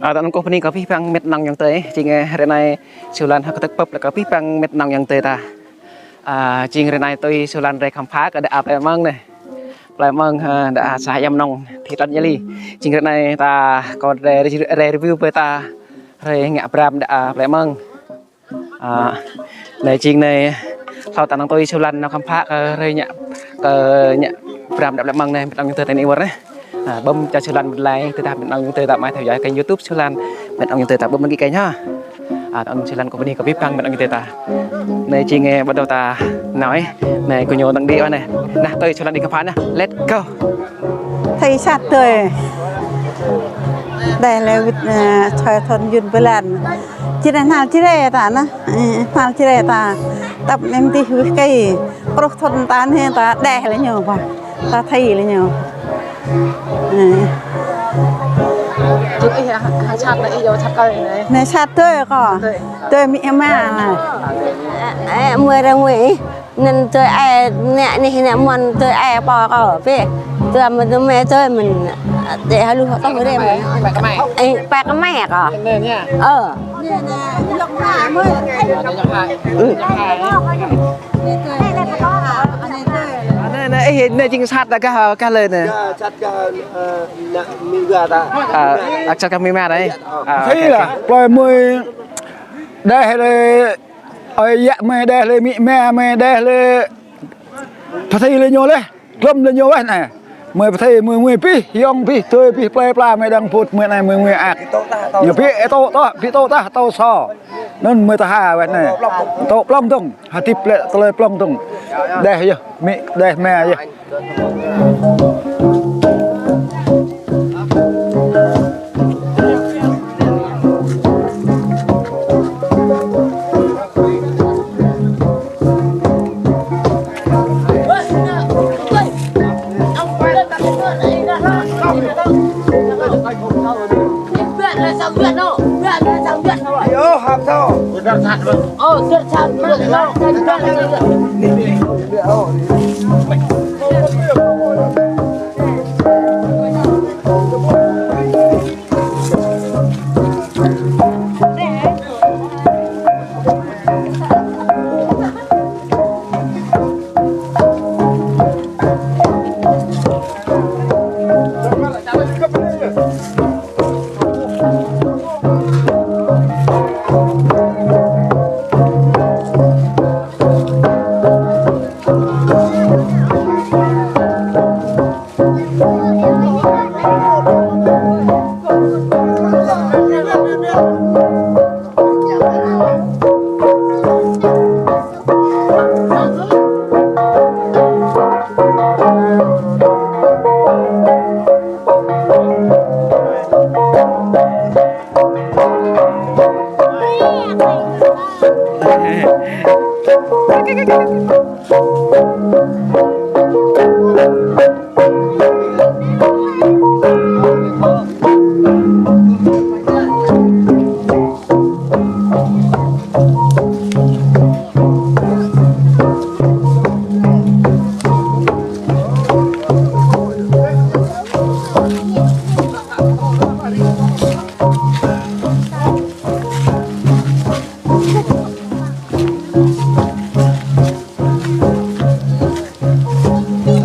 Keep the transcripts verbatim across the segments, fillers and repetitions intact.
Ơ, ta nŏng kơ bơni kơ abih bang mĕt nŏng ayŏng adơi, jing, ơ, hrơi anai Siu Lan hơ̆k kơdơ̆k pơ̆p lĕ kơ abih bang mĕt nŏng ayŏng adơi ta. Ơ, jing hrơi anai tui Siu Lan rai khám phá kơ đa plơi Mơng anai. Plơi Mơng, ơ, đa sa hiam nŏng, thị trấn Ia Li. Jing hrơi anai ta kơ rai, rai review ƀơi ta rai ngă pram đa plơi Mơng. Ơ, anai jing anai, hlâo ta nŏng tui Siu Lan nao khám phá kơ hrơi ngă, kơ ngă pram đa plơi Mơng anai, mĕt nŏng ayŏng adơi ta anai wơr anai. Ơ, bơm čar Siu Lan mơ̆n lai, tơdah mĕt nŏng ayŏng adơi ta mă theo dõi kênh YouTube Siu Lan, mĕt nŏng ayŏng adơi ta bơm đăng ký kênh ha. Ơ, nŏng Siu Lan kơ bơni kơ abih bang mĕt nŏng ayŏng adơi ta. Anai jing, ơ, bắt đầu ta nao, ơ. Anai kơ ñu đang đi anai. Nah, tui Siu Lan đi khám phá anai. Let's go. Thâo sat tui. Đeh lĕ wĭt, ơ, thâo thun yun bơlan. Či rai hnal či rai ta anai. Ơ, hnal či rai ta. Tăp nem tih wih kơi. Kruh thun ta anai ta đeh lĕ ñu ƀă. Ta thâo lĕ ñu. Ơ. Či ih hăng sat lĕ ih yua sat kơi anai. Anai sat tui kâo. Tui. Tui amĭ ama anai. Ơ, ơ, mơi răng mơi. Anŭn tui ai, nĕ anih nĕ mơ̆n tui ai pô kâo pĕ. Tui mơ̆n tui mĕ tui mơ̆n. Tui hơluh kâo rĕ mơ̆n. Ơ, pă kơ mĕ kâo. Ơ. Anai, anai, ih, anai jing sat dah gah, gah lơi anai. Gah sat gah, ơ, nă mi gah ta. Ơ, ăt sat gah mi ma dah. Ơ, ơ, ok, ok. Plơi mơi đeh lĕ, ơi yă mơi đeh lĕ, amĭ ama mơi đeh lĕ. Pơthâo lĕ ñu leh. Glŏm lĕ ñu weh anai. Mơi pơthâo mơi ngui pih, yŏng pih, tui pih, plơi pla mơi đang put mơi anai mơi ngui ak. Ñu pih, ơ, tŏ tŏ, pih tŏ tah, tŏ so. Anŭn mơi tơha weh anai. Tŏ plŏng dơ̆ng, hơdip lĕ tơlơi plŏng dơ̆ng. Đeh yơh, amĭ đeh ama yơh.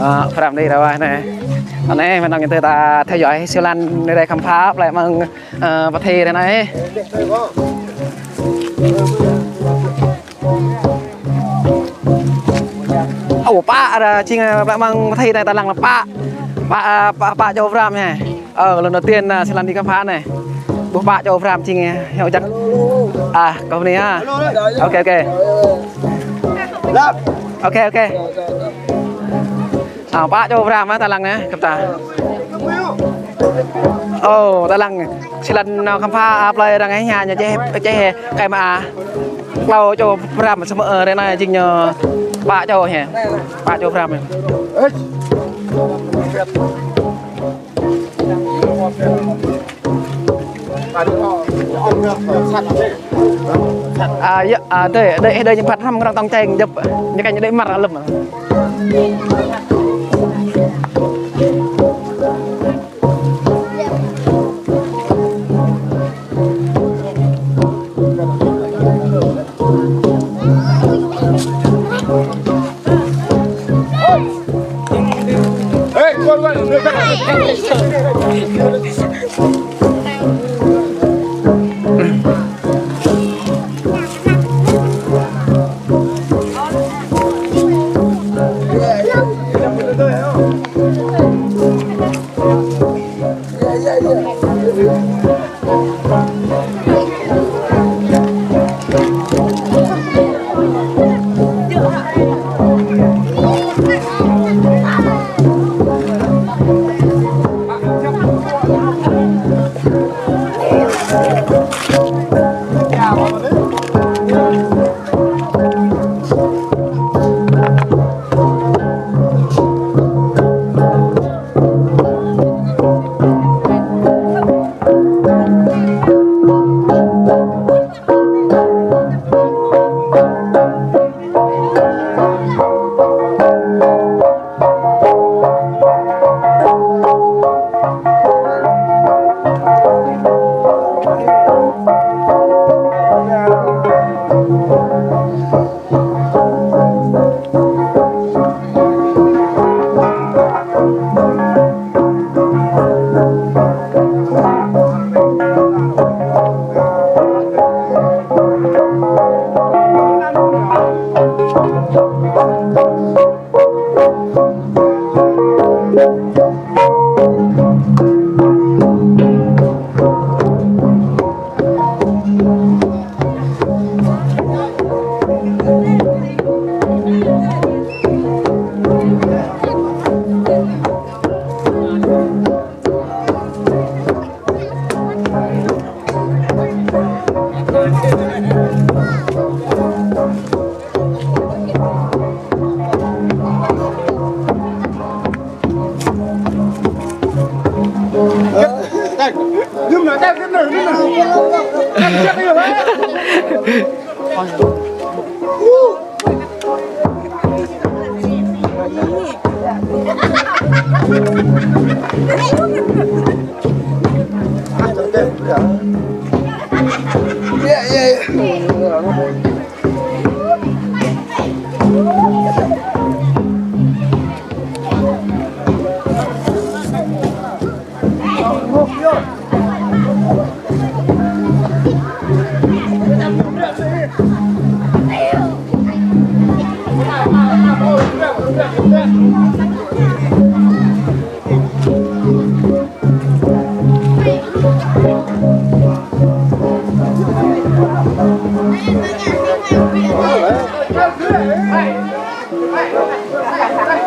Ơ, pram đi ra wah anai. Anai mĕt nŏng ayŏng adơi ta theo dõi Siu Lan anai rai khám phá plơi Mơng, ơ, pơthâo anai. Ơ, pă, ơ, jing, ơ, plơi Mơng pơthâo anai ta lăng lĕ pă. Pă, ơ, pă, pă čô pram anai. Ơ, lần đầu tiên, ơ, Siu Lan đi khám phá anai. Ƀuh pă čô pram jing, ơ, heo jăk. Ơ, kâo anai ha. Ok, ok. Ok, ok. Ơ, pă čô pram, ơ, ta lăng anai, kơp ta. Ơ, ta lăng. Siu Lan nao khám phá, ơ, plơi arăng anai, ñu čeh, čeh, kơi mă. Klâo čô pram, samơ̆, ơ, hrơi anai jing ñu pă čô hĕ. Pă čô pram hĕ. Ơ, yơh, ơ, đơi, đơi, đơi ñu phat hrăm krong tong čeng, djŏp, ñu kơ ñu đơi mă lơ̆m.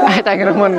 Ai, tai kơ mơ̆n.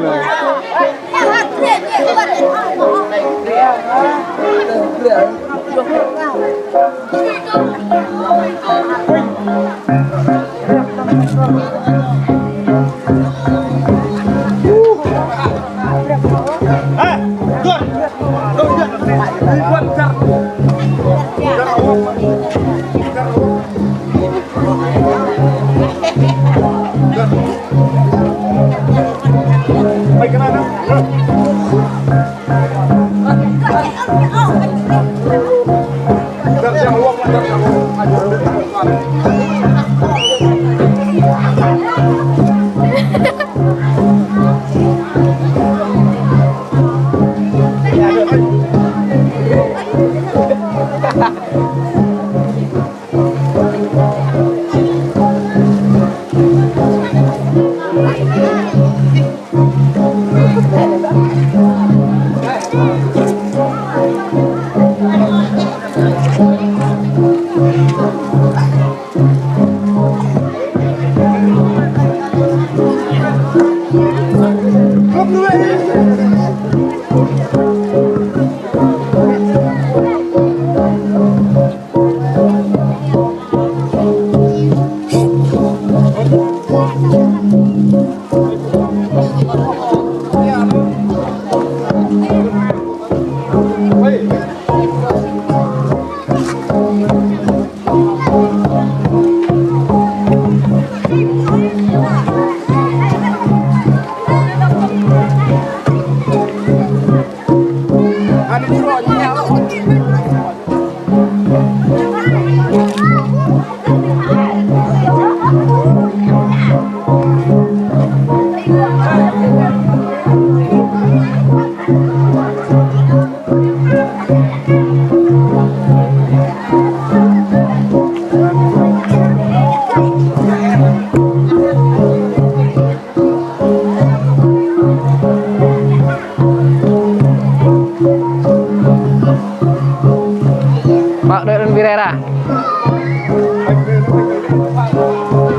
Kira ra.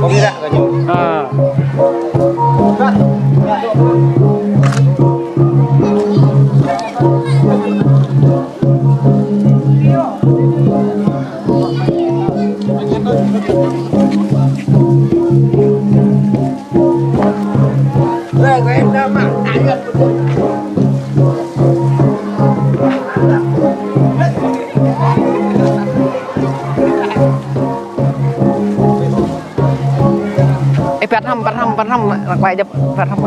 Không đi ra, ra nhiều. Ờ. Ê, păt hăm, păt hăm, păt hăm, lăng bai jăp, păt hăm.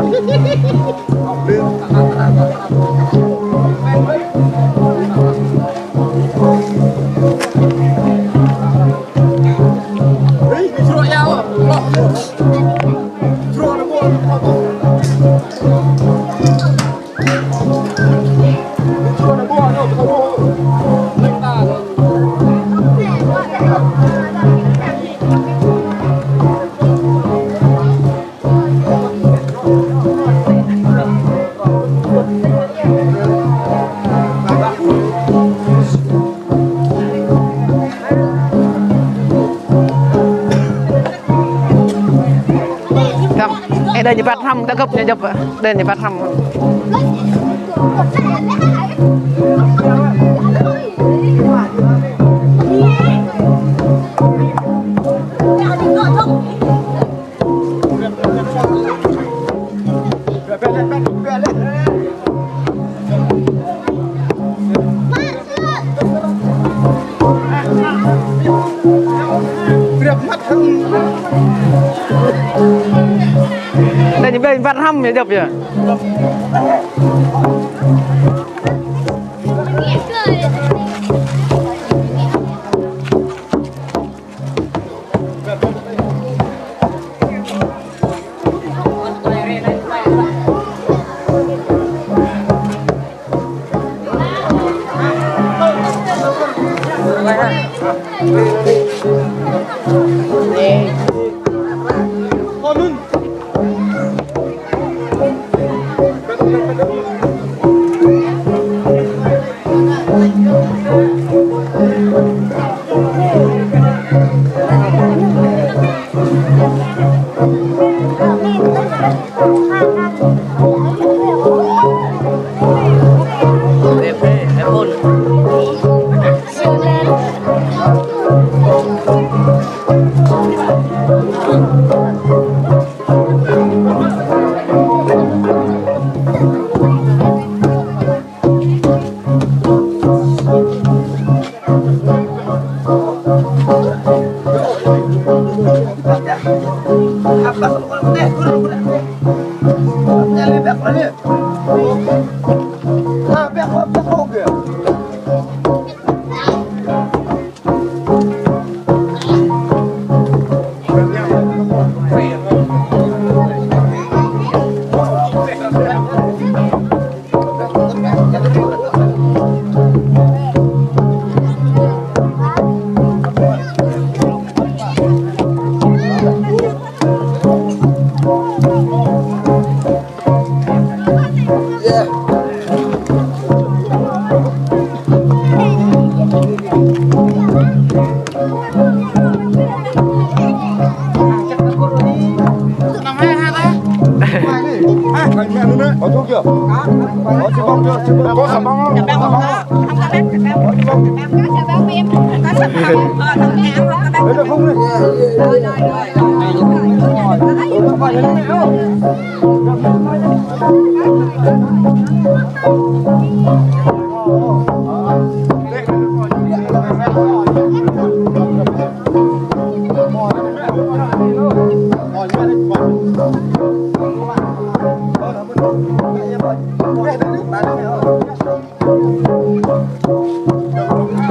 Tăm, ê, đơi ñu păt hăm, ta gơ̆p ñu jăp, đơi ñu păt hăm. Đơi ñu ƀơi păt hăm yơh, jăp yơh.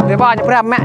Dê ba ñu prăm mă.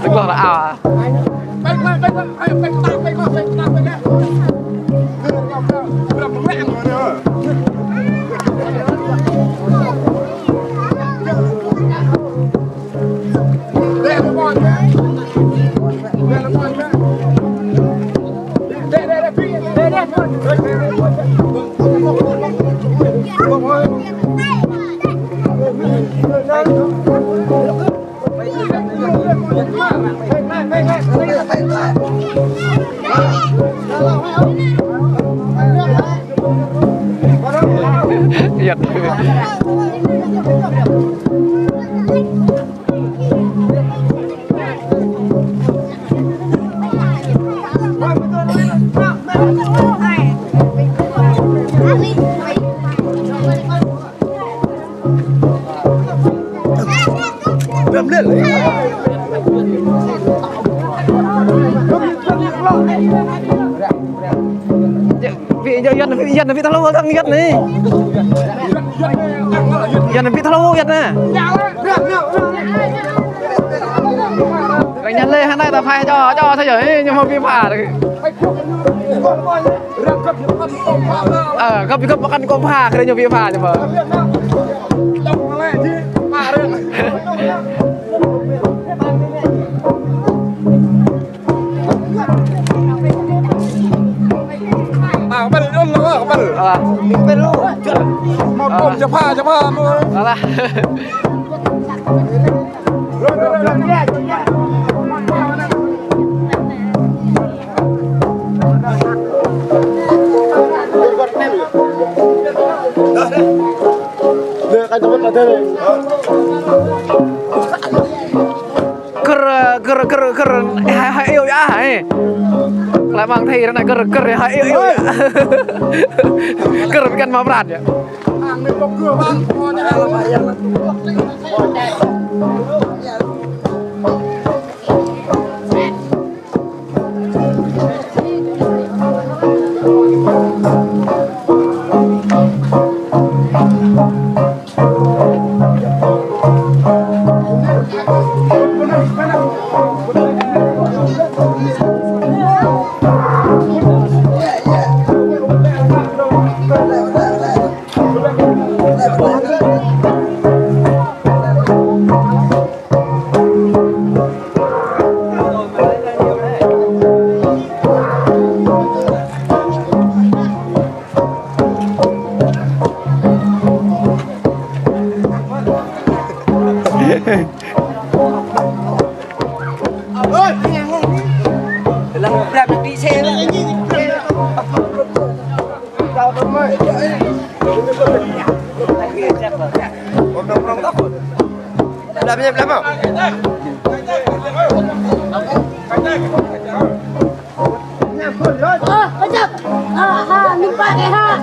Tức là ao à? Vị Yuan, vị Yuan, vị thơlô, thơlô Yuan anai. Yuan vị thơlô Yuan anai. Ră anai lĕ hăng anai ta phải čô, čô sa yơh, ñu hmâo pĭ pha. Ơ, gơ̆p gơ̆p mơkăn kông pha, kơ ñu pĭ pha ñu mơ̆. Alah. Kơ̆r, kơ̆r, kơ̆r, kơ̆r, ơ, ha, ha, iâu, a, ơ. Lĕ mơ̆ng thâo ră anai kơ̆r, kơ̆r, ha, iâu, iâu, a. Kơ̆r pơkŏn mă pran yơh. Ơ, ơ, ơ, ha, ha, mi pă đe ha.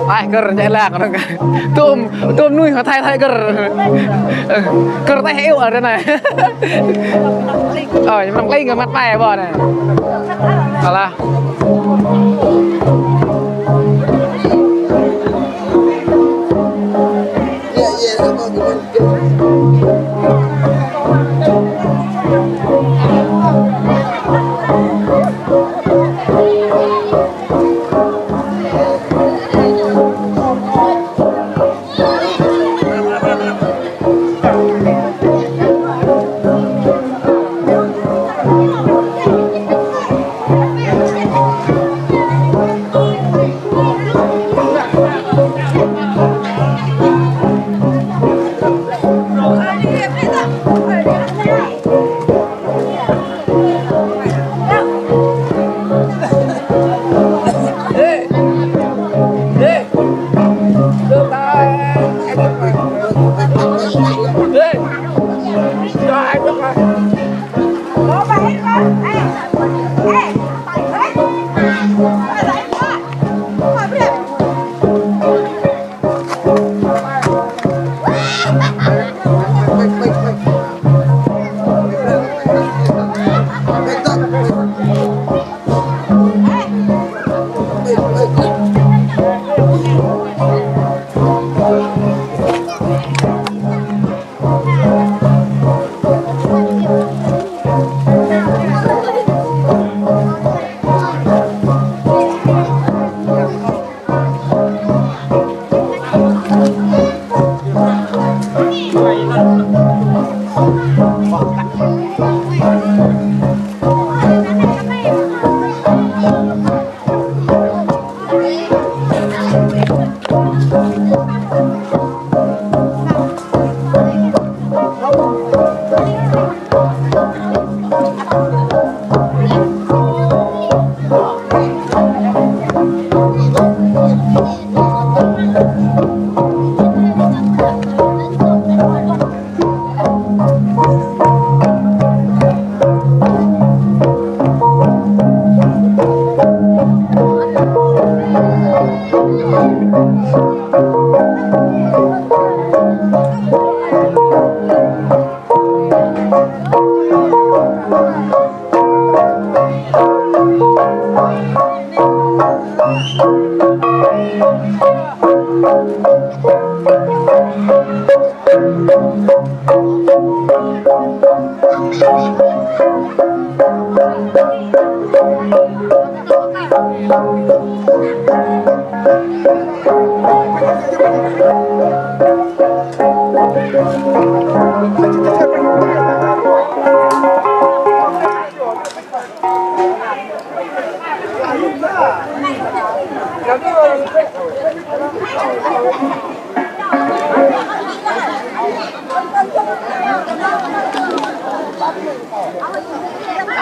Ai, gơ̆r ñai lăng. Tôm, tôm nuih hơtai hơtai gơ̆r. Gơ̆r teh iu ară anai. Ơ, ñu mơ̆ng kling kơ măt pai ƀô̆ anai. Alah.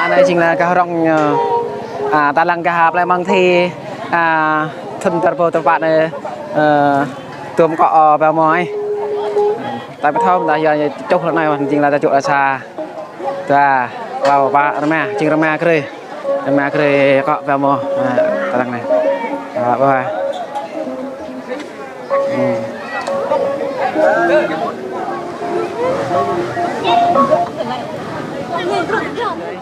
Anai jing lĕ gah rŏng, ơ, a, ta lăng gah plei Măng Thi, a, thŭn dua rơbâo dua pă anai, ơ, tuôm kŏ, ơ, pơ mơi. Ta ƀu thâo, ta yua čuh lĕ anai, jing lĕ ta čuh lĕ sa. Dua, klâo, pă, rơma, jing rơma grê. Rơma grê kŏ pơ mơi. Ha, ta lăng anai. Ha, ƀuh. Hmm.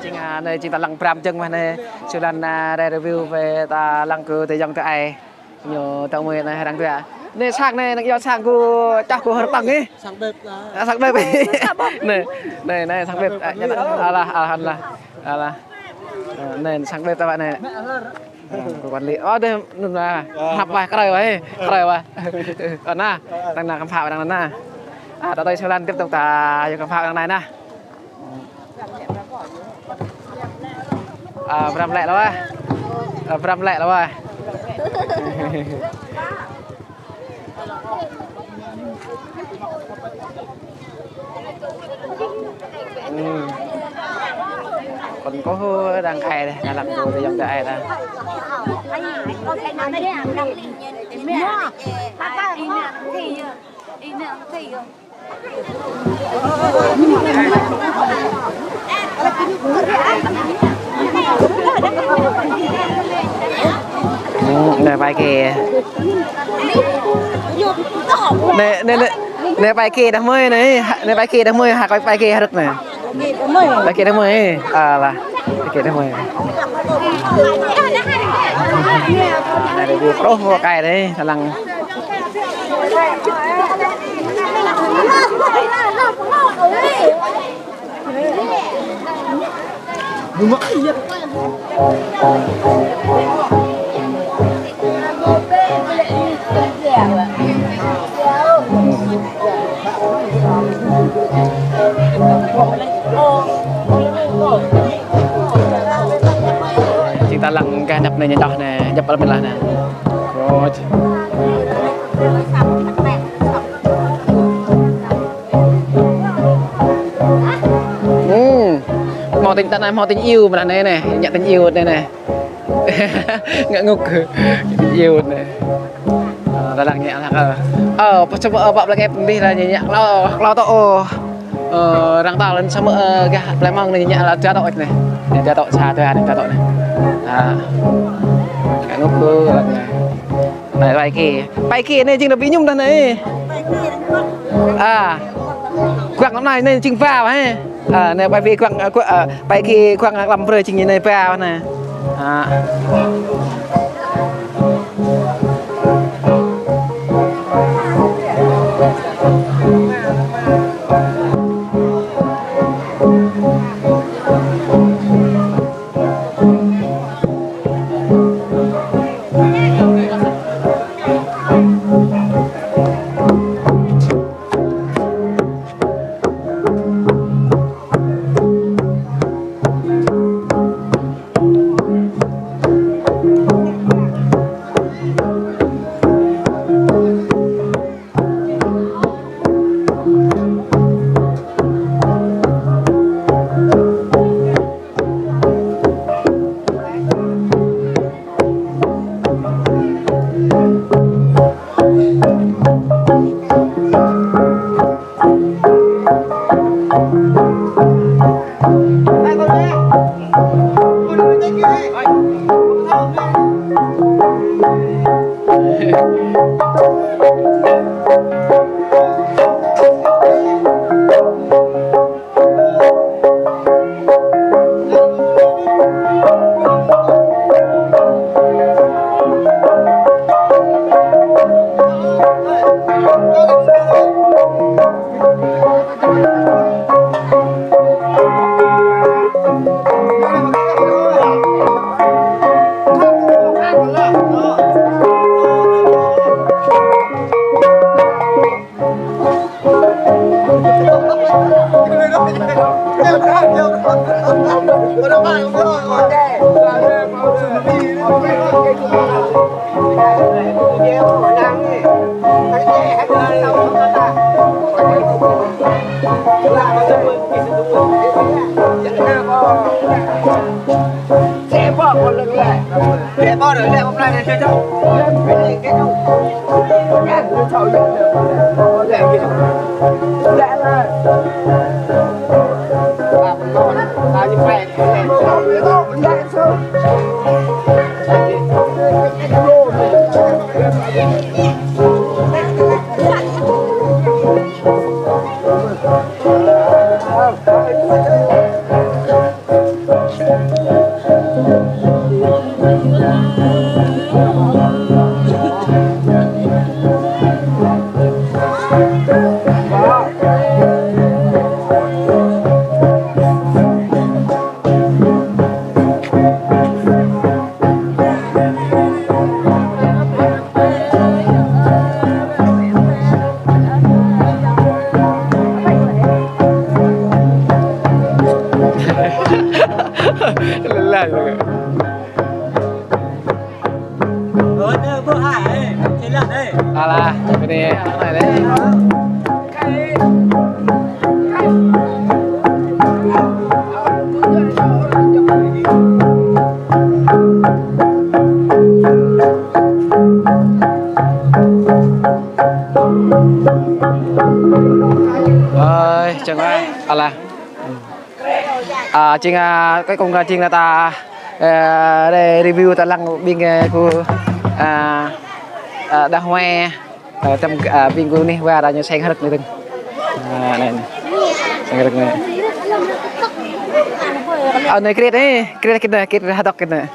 Jing, a, anai jing ta lăng pram jơ̆ng mơ̆n anai. Sơlan, a, review wơ̆t ta lăng kơ tơyŏng tơai. Ñu tơ̆ng mơi anai arăng tui ah. Anai sang anai, anai yua sang kơ, čah kơ hơr tơ̆ng ih. Sang bếp lah. Ah, sang bếp. Anai, anai, anai sang bếp. Ah, ñu anai. Alah, alhamdulillah. Alah. Ah, anai sang bếp ta pă anai. Ah, kơ quản lý. Ơ, dih, anŭn lah. Hăp wah, krơi wah, ih. Krơi wah. Ơ, anai. Đang anai khám phá đang anai. Ah, ta tui sơlan tiếp tục ta yua khám phá đang anai anai. Ơ, pơrăm lĕ lah wah. Ơ, pơrăm lĕ lah wah. Ừm. Kơnơ̆ng kâo hơ̆ đang ai dih, đang lăng kâo dih yŏng dih ai dih. Ơ, anai pai kê. Anai, anai, anai, anai pai kê đah mơi anai, anai pai kê đah mơi, hă, pai kê hơdră anai. Pai kê đah mơi, alah. Pai kê đah mơi. Anai review pơrôh mơ̆ kai anai, lăng. Jing ta lăng gah anăp anai ñu čoh anai, djŏp pơmĭn lah anai. Ơ. Ừm. Hmâo tình, ta anai hmâo tình yêu mơ̆n anai anai, ñu tình yêu anai anai. Ngă ngŭk. Tình yêu anai. Ơ, ta lăng ñu lah, ơ. Ơ, pơ čơmơ̆, ơ, pă plơi Kep dih lah ñu, ñu klâo, klâo tŏ, ơ. Ơ, arăng ta lăng samơ̆, ơ, gah plơi Mơ̆ng anai ñu lah dua tŏ anai. Ñu dua tŏ, sa dua anai, dua tŏ anai. Ah. Ngă ngŭk, ơ, lăng anai. Anai pai kê. Pai kê anai jing đah ƀing ñu dah anai. Ah. Guang anai, anai jing ba wah, ơ. Ah, anai pai kê guang, ah, guang, ah, pai kê guang lăm brơi jing anai ba wah anai. Ah. Alah, bơni. Ơi, čang ơi, alah. À, jing, à, cuối cùng là jing là ta, ờ, đây review ta lăng ƀing, ờ, khu, à, à, đa hoe, ờ, tăm, à, ƀing khu anai wa đa ñu seng hrơ̆k anai tơ̆ng. À, anai, anai. Seng hrơ̆k anai. Ờ, anai kret anai, kret kret anai, kret hơdơ̆k kret anai.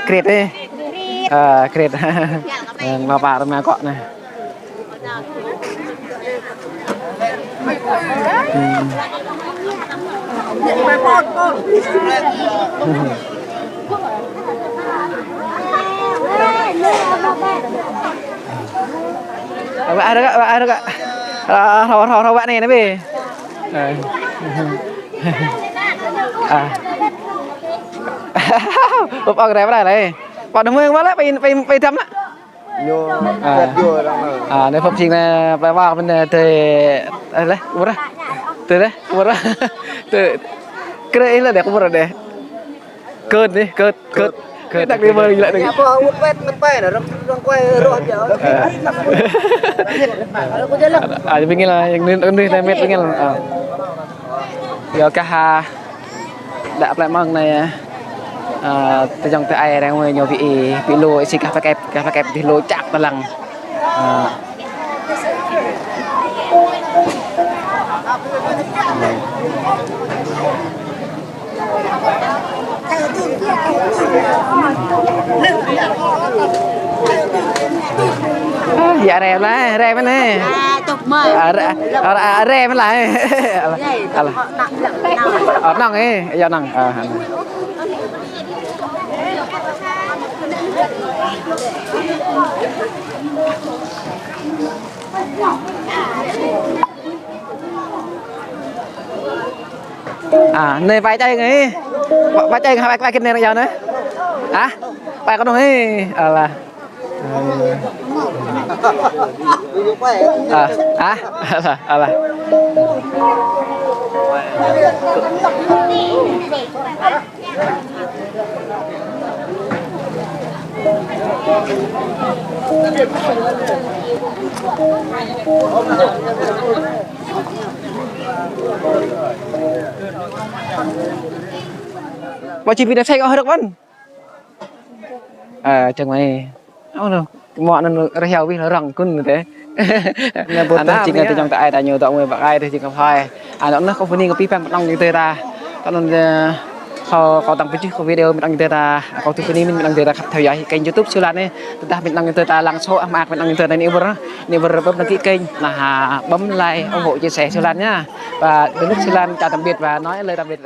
Kret anai. Ờ, kret. Ờ, ma pa rơma akŏ anai. Wă rơ̆k, wă rơ̆k. Rơ̆k, rơ̆k, rơ̆k, wă anai, anai bĕ. Ơ. À. Bôh ong rai pơ anai. Pơ anai mơ̆ng mă lĕ, pơ, pơ, pơ thăm lĕ. Ñu, à, pet jua orang mơ̆ng. À, anai phŭn jing anai, pơ wa mơ̆n anai, tơ, ơ, lĕ, kơ ƀu ră. Tơ lĕ, kơ ƀu ră. Tơ, kơ ih lĕ đeh, kơ ƀu ră đeh. Kơt anai, kơt, kơt. Kơt. Đăk anai mơ̆ng lĕ anai. Apa, wơ̆t pet, mơ̆t pet, orang, orang kuai roh dia. Ơ. Aku jalan. À, ƀing gih lĕ, yang anai, anai, anai, met ƀing gih lĕ. À. Yua kơ ha. Đă plơi mơ̆ng anai, ơ, tơjŏng tơ ai arăng mơi ñu ƀu ih, ƀu lu ih si kah pơkĕp, kah pơkĕp dih lu čăk tơlăng. Ơ. Ơ, yă rai mơ̆n, rai mơ̆n anai. À, tŭk mơ̆n. À, rai, à, rai mơ̆n lah. Alah. Alah. Ơ, năng ih, yă năng. Ơ, năng. À, anai wai čai ngă ih. Wai, wai čai ngă, wai, wai kơ anai arăng yua anai. Hă? Wai kơ anŭn ih. Alah. À, à, alah, alah. Ƀu či ƀing anai seng ôh rơ̆k mơ̆n. Ơ, čang mơi. Ơ, anŭn, mơ̆ anŭn rơh yua wih lŏ răng kŭn tê. Anŭn jing tơjŏng tơ ai ta ñu dŏ mơi ƀă ai tơ jing kơ phai. Anŭn anŭn kâo pơmĭn kơ pih păng mơnơ̆ng ñu tơ ta. Tơ anŭn, ơ, kâo, kâo tăng pơjưh kơ video mơnơ̆ng ñu tơ ta. Kâo tŭ pơmĭn mơnơ̆ng ñu tơ ta khăp theo dõi kênh YouTube Siu Lan anai. Tơdah mơnơ̆ng ñu tơ ta lăng sô ah mă mơnơ̆ng ñu tơ ta anai, anai wơr, anai wơr bấm đăng ký kênh. Nah, bấm like, ủng hộ, chia sẻ Siu Lan nhá. Và đến lúc Siu Lan chào tạm biệt và nói lời tạm biệt.